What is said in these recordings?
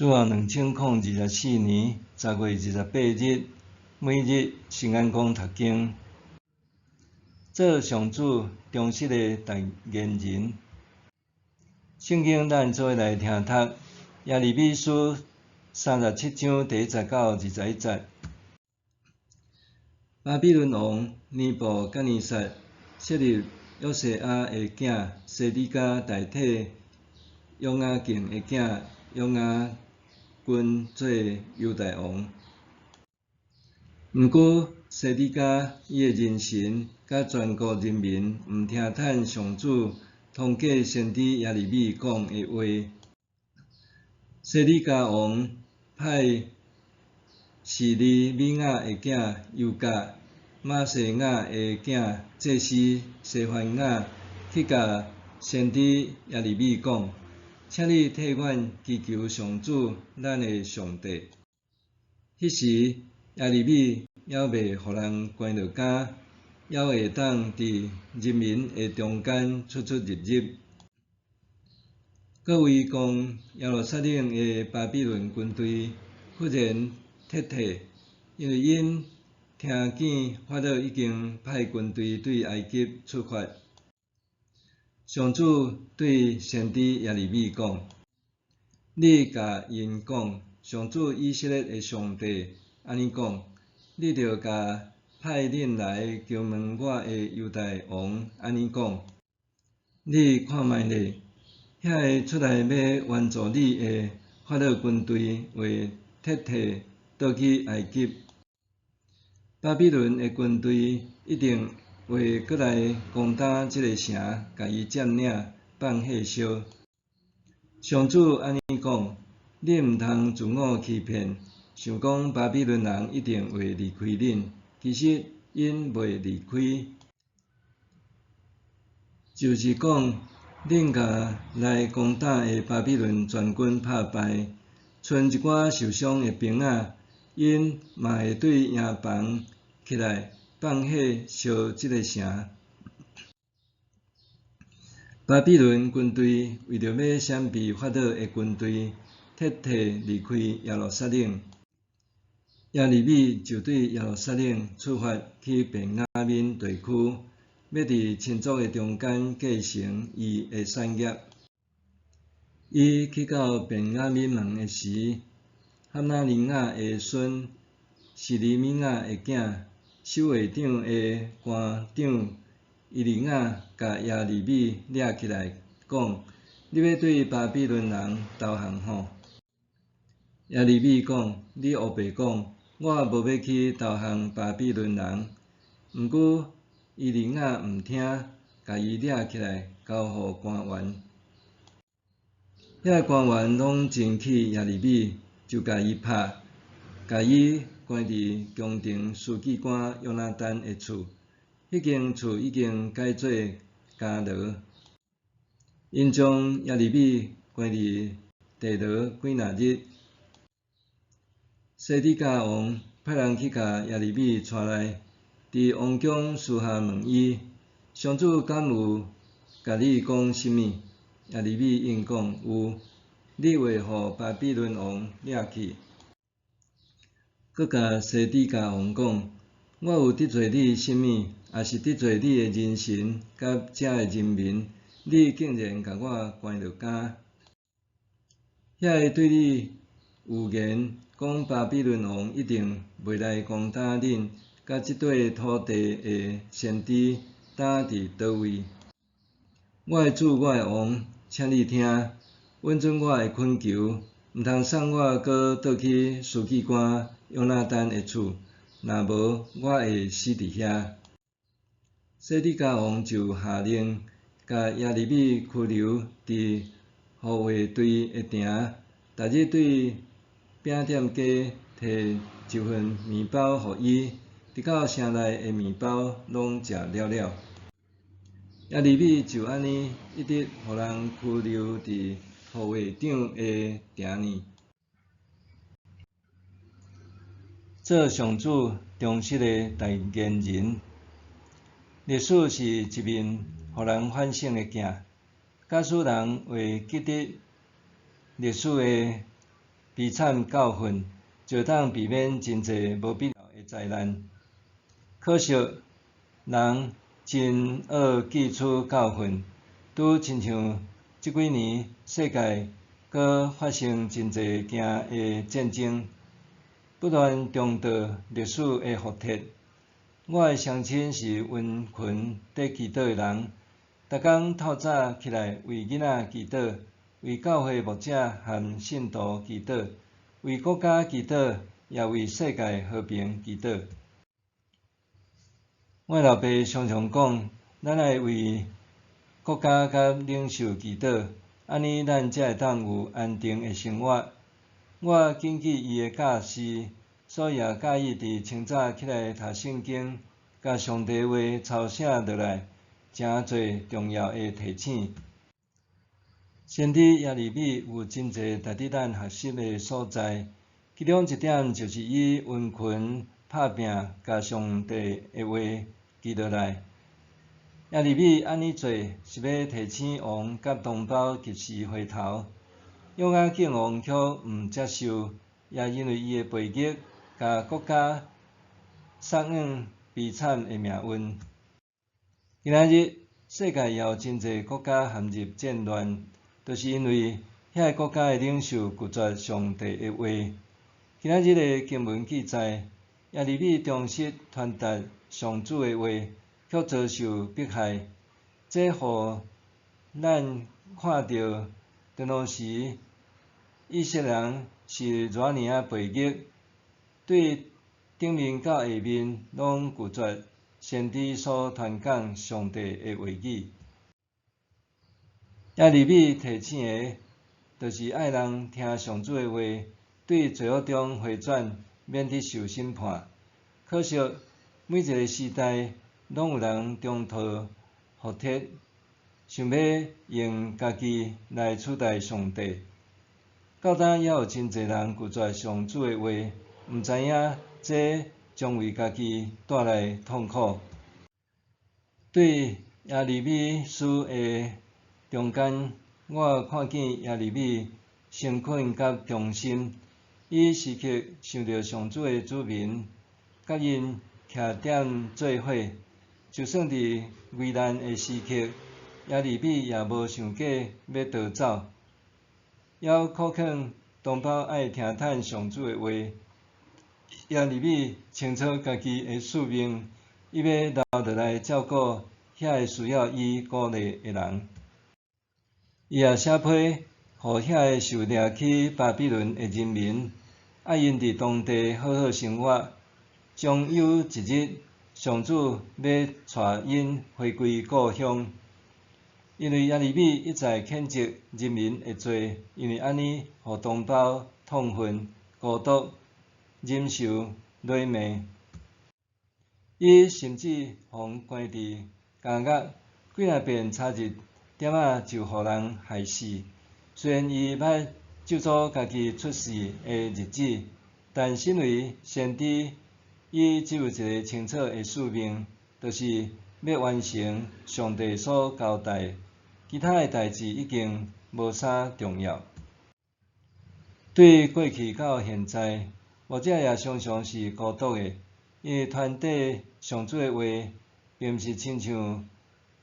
主後2024年10月28日，每日聖安講讀經，做上主忠實的代言人。聖經咱做伙來聽讀耶利米書37章第一節到21節。巴比倫王尼布甲尼撒設立約西亞的囝西底家代替約雅敬的囝約雅斤做猶大王。毋過西底家伊的人臣佮全國人民毋聽趁上主通過先知耶利米講的話。西底家王派示利米亞的囝猶甲、瑪西亞的囝祭司西番雅去共先知耶利米講：請你替阮祈求上主咱的上帝。彼時耶利米猶未予人關落監，猶會當佇人民的中間出出入入。閣圍攻耶路撒冷的巴比倫軍隊忽然撤退，因為𪜶聽見法老已經派軍隊對埃及出發。上主對先知耶利米講：你共𪜶講，上主以色列的上帝按呢講，你著共派恁來求問我的猶大王按呢講：你看覓咧，遐个出來欲援助你的法老軍隊會撤退倒去埃及。巴比倫的軍隊一定會閣來攻打這个城，共伊佔領，放火燒。上主按呢講：恁毋通自我欺騙，想講巴比倫人一定會離開恁，其實𪜶袂離開。就是講，恁共來攻打的巴比倫全軍拍敗，賰一寡受傷的兵仔，𪜶嘛會對營房起來放火燒這个城。巴比倫軍隊為著欲閃避法老的軍隊，撤退離開耶路撒冷。耶利米就對耶路撒冷出發去便雅憫地區，欲佇親族的中間繼承伊的產業。伊去到便雅憫門的時，哈拿尼雅的孫示利米雅的囝守衛長的官長以利亞共耶利米掠起來，講：你欲對巴比倫人投降吼？耶利米講：你烏白講，我無欲去投降巴比倫人。毋過以利亞毋聽，共伊掠起來交予官員。遐官員攏真氣耶利米，就共伊拍，共伊關佇宮廷書記官約拿單的厝。彼間厝已經改做監牢。𪜶將耶利米關佇地牢幾若日。西底家王派人去共耶利米帶來，佇王宮私下問伊：上主敢有共你講啥物？耶利米應講：有，你會予巴比倫王掠去。閣共西底家王講：我有得罪你啥物，抑是得罪你的人臣佮遮的人民，你竟然共我關落監？遐个對你預言講巴比倫王一定袂來攻打恁佮這塊土地的先知，呾佇佗位？我的主，我的王，請你聽，允准我的懇求，毋通送我閣倒去書記官約拿單的厝，若無我會死佇遐。西底家王就下令，共耶利米拘留佇護衛隊的埕，逐日對餅店街提一份麵包予伊，直到城內的麵包攏食了了。耶利米就按呢一直予人拘留佇護衛長的埕裡。做上主忠實的代言人。歷史是一面予人反省的鏡，假使人會記得歷史的悲惨教訓，就會當避免真濟無必要的災難。可惜，人真愛記取教訓，拄親像這幾年世界閣發生真濟件的戰爭，不斷重蹈歷史的覆轍。我的雙親是殷勤佇祈禱的人，逐工透早起來為囡仔祈禱，為教會牧者和信徒祈禱，為國家祈禱，也為世界和平祈禱。我老爸常常講，咱愛為國家佮領袖祈禱，按呢咱才會當有安定的生活。我謹記伊的教示，所以也佮意佇清早起來讀聖經，共上帝話抄寫落來，誠做重要的提醒。先知耶利米有真濟值得咱學習的所在，其中一點就是伊殷勤拍拚，共上帝的話記落來。耶利米按呢做，是欲提醒王佮同胞及時回頭。約雅敬王卻毋接受，也因為伊的背逆，共國家送往悲慘的命運。今仔日世界也有真濟國家陷入戰亂，就是因為遐个國家的領袖拒絕上帝的話。今仔日的經文記載，耶利米忠實傳達上主的話，卻遭受迫害。這予咱看著，當時以色列人是偌爾仔背逆，對頂面到下面攏拒絕先知所傳講上帝的話語。耶利米提醒的，就是愛人聽上主的話，對罪惡中回轉，免得受審判。可惜，每一个時代，攏有人中途覆轍，想欲用家己來取代上帝。到今猶有真濟人拒絕上主的話，毋知影這將為家己帶來痛苦。對耶利米書的中間，我看見耶利米誠懇佮忠心，伊時刻想著上主的子民，佮𪜶徛踮做伙。就算佇危難的時刻，耶利米也無想過欲逃走，猶苦勸同胞愛聽趁上主的話。耶利米清楚家己的使命，伊欲留落來照顧遐个需要伊鼓勵的人。伊也寫批，予遐个受掠去巴比倫的人民，愛𪜶佇當地好好生活。終有一日，上主欲帶𪜶回歸故鄉。因為耶利米一再譴責人民的罪，因為按呢，予同胞痛恨、孤獨、忍受辱罵。伊甚至予關佇監獄，幾若遍差一點仔就予人害死。雖然伊捌咒詛家己出世的日子，但身為先知，伊只有一个清楚的使命，就是欲完成上帝所交代，其他的代誌已經無啥重要。對過去到現在，牧者也常常是孤獨的，因為傳遞上主的話，並毋是親像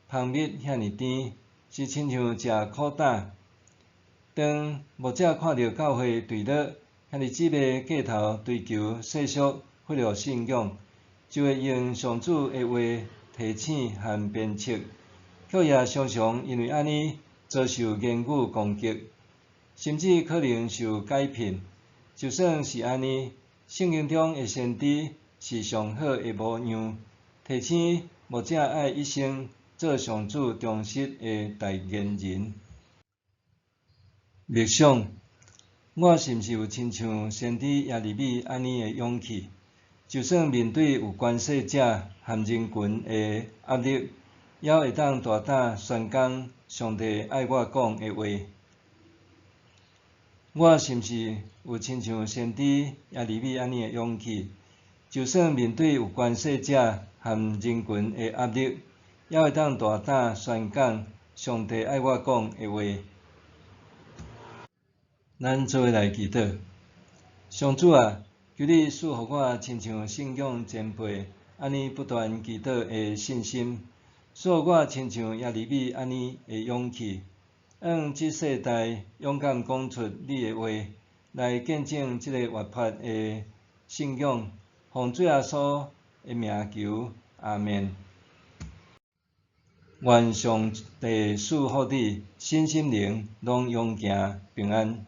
蜂蜜遐爾甜，是親像食苦膽。當牧者看著教會墜落，兄弟姊妹過頭追求世俗，忽略信仰，就會用上主的話提醒和鞭策，卻也常常因為按呢遭受言語攻擊，甚至可能受解聘。就算是按呢，聖經中的先知是上好的模樣，提醒牧者愛一生做上主忠實的代言人。默想，我是毋是有親像先知耶利米按呢的勇氣？就算面對有權勢者和人群的壓力，猶會當大膽宣講上帝愛我講的話。我是毋是有親像先知耶利米按呢的勇氣？就算面對有權勢者和人群的壓力，猶會當大膽宣講上帝愛我講的話。咱做伙來祈禱。上主啊，求你賜予我親像信仰前輩按呢不斷祈禱的信心，賜予我親像耶利米按呢的勇氣，向這世代勇敢講出你的話，來見證這个活潑的信仰。奉主耶穌的名求，阿們。願上帝賜福你，身心靈攏勇健平安。